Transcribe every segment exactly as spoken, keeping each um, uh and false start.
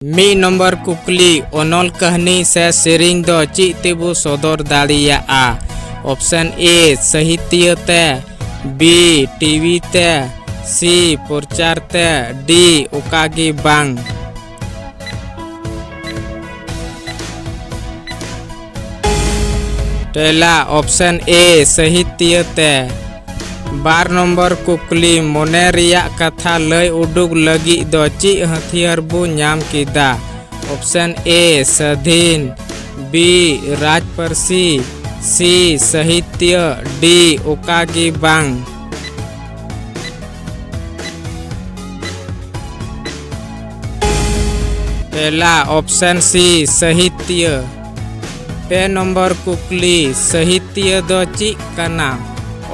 ᱢᱤᱫ ᱱᱚᱢᱵᱚᱨ ᱠᱩᱠᱞᱤ, ᱚᱱᱚᱞ ᱠᱟᱹᱦᱱᱤ ᱥᱮ ᱥᱮᱨᱮᱧ ᱫᱚ ᱪᱮᱫ ᱛᱮᱵᱚ ᱥᱚᱫᱚᱨ ᱫᱟᱲᱮᱭᱟᱜᱼᱟ? ᱚᱯᱥᱮᱱ ᱮ, ᱥᱟᱹᱦᱤᱛᱭᱟᱹ ᱛᱮ, ᱵᱤ, ᱴᱤᱵᱷᱤ ᱛᱮ, ᱥᱤ, ᱯᱨᱚᱪᱟᱨ ᱛᱮ, ᱰᱤ, ᱚᱠᱟ ᱜᱮ ᱵᱟᱝ᱾ ᱛᱮᱞᱟ, ᱚᱯᱥᱮᱱ ᱮ, ᱥᱟᱹᱦᱤᱛᱭᱟᱹ ᱛᱮ᱾ ᱵᱟᱨ ᱱᱚᱢᱵᱚᱨ ᱠᱩᱠᱞᱤ, ᱢᱚᱱᱮ ᱨᱮᱭᱟᱜ ᱠᱟᱛᱷᱟ ᱞᱟᱹᱭ ᱩᱰᱩᱠ ᱞᱟᱹᱜᱤᱫ ᱫᱚ ᱪᱮᱫ ᱦᱟᱹᱛᱭᱟᱹᱨ ᱵᱚ ᱧᱟᱢ ᱠᱮᱫᱟ? ᱚᱯᱥᱮᱱ ᱮ, ᱥᱟᱹᱫᱷᱤᱱ, ᱵᱤ, ᱨᱟᱡᱽ ᱯᱟᱹᱨᱥᱤ, ᱥᱤ, ᱥᱟᱹᱦᱤᱛᱭᱚ, ᱰᱤ, ᱚᱠᱟ ᱜᱮ ᱵᱟᱝ᱾ ᱛᱮᱞᱟ, ᱚᱯᱥᱮᱱ ᱥᱤ, ᱥᱟᱹᱦᱤᱛᱭᱚ᱾ ᱯᱮ ᱱᱚᱢᱵᱚᱨ ᱠᱩᱠᱞᱤ, ᱥᱟᱹᱦᱤᱛᱭᱚ ᱫᱚ ᱪᱮᱫ ᱠᱟᱱᱟ?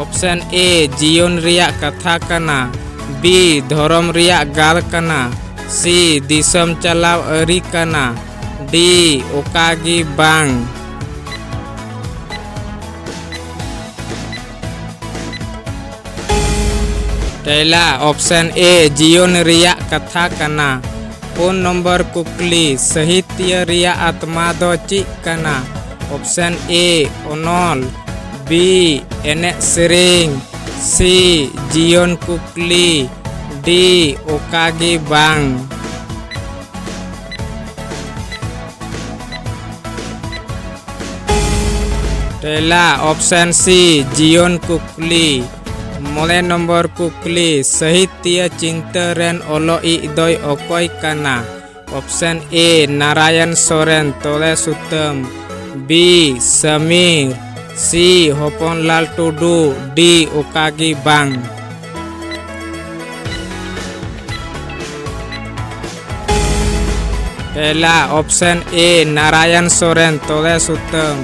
ᱚᱯᱥᱮᱱ ᱮ, ᱡᱤᱭᱚᱱ ᱨᱮᱭᱟᱜ ᱠᱟᱛᱷᱟ ᱠᱟᱱᱟ, ᱵᱤ, ᱫᱷᱚᱨᱚᱢ ᱨᱮᱭᱟᱜ ᱜᱟᱞ ᱠᱟᱱᱟ, ᱥᱤ, ᱫᱤᱥᱚᱢ ᱪᱟᱞᱟᱣ ᱟᱹᱨᱤ ᱠᱟᱱᱟ, ᱰᱤ, ᱚᱠᱟ ᱜᱮ ᱵᱟᱝ᱾ ᱛᱮᱞᱟ, ᱚᱯᱥᱮᱱ ᱮ, ᱡᱤᱭᱚᱱ ᱨᱮᱭᱟᱜ ᱠᱟᱛᱷᱟ ᱠᱟᱱᱟ᱾ ᱯᱩᱱ ᱱᱚᱢᱵᱚᱨ ᱠᱩᱠᱞᱤ, ᱥᱟᱹᱦᱤᱛᱭᱚ ᱨᱮᱭᱟᱜ ᱟᱛᱢᱟ ᱫᱚ ᱪᱮᱫ ᱠᱟᱱᱟ? ᱚᱯᱥᱮᱱ ᱮ, ᱚᱱᱚᱞ, ᱵᱤ, ᱮᱱᱮᱡ ᱥᱮᱨᱮᱧ, ᱥᱤ, ᱡᱤᱭᱚᱱ ᱠᱩᱠᱞᱤ, ᱰᱤ, ᱚᱠᱟ ᱜᱮ ᱵᱟᱝ᱾ ᱛᱮᱞᱟ, ᱚᱯᱥᱮᱱ ᱥᱤ, ᱡᱤᱭᱚᱱ ᱠᱩᱠᱞᱤ᱾ ᱢᱚᱬᱮ ᱱᱚᱢᱵᱚᱨ ᱠᱩᱠᱞᱤ, ᱥᱟᱹᱦᱤᱛᱭᱚ ᱪᱤᱱᱛᱟᱹ ᱨᱮᱱ ᱚᱞᱚᱜᱤᱡ ᱫᱚᱭ ᱚᱠᱚᱭ ᱠᱟᱱᱟ? ᱚᱯᱥᱮᱱ ᱮ, ᱱᱟᱨᱟᱭᱚᱱ ᱥᱚᱨᱮᱱ, ᱛᱚᱲᱮ ᱥᱩᱛᱟᱹᱢ, ᱵᱤ, ᱥᱟᱢᱤᱨ, ᱥᱤ, ᱦᱚᱯᱚᱱᱞᱟᱞ ᱴᱩᱰᱩ, ᱰᱤ, ᱚᱠᱟ ᱜᱮ ᱵᱟᱝ᱾ ᱛᱮᱞᱟ, ᱚᱯᱥᱮᱱ ᱮ, ᱱᱟᱨᱟᱭᱚᱱ ᱥᱚᱨᱮᱱ, ᱛᱚᱲᱮ ᱥᱩᱛᱟᱹᱢ᱾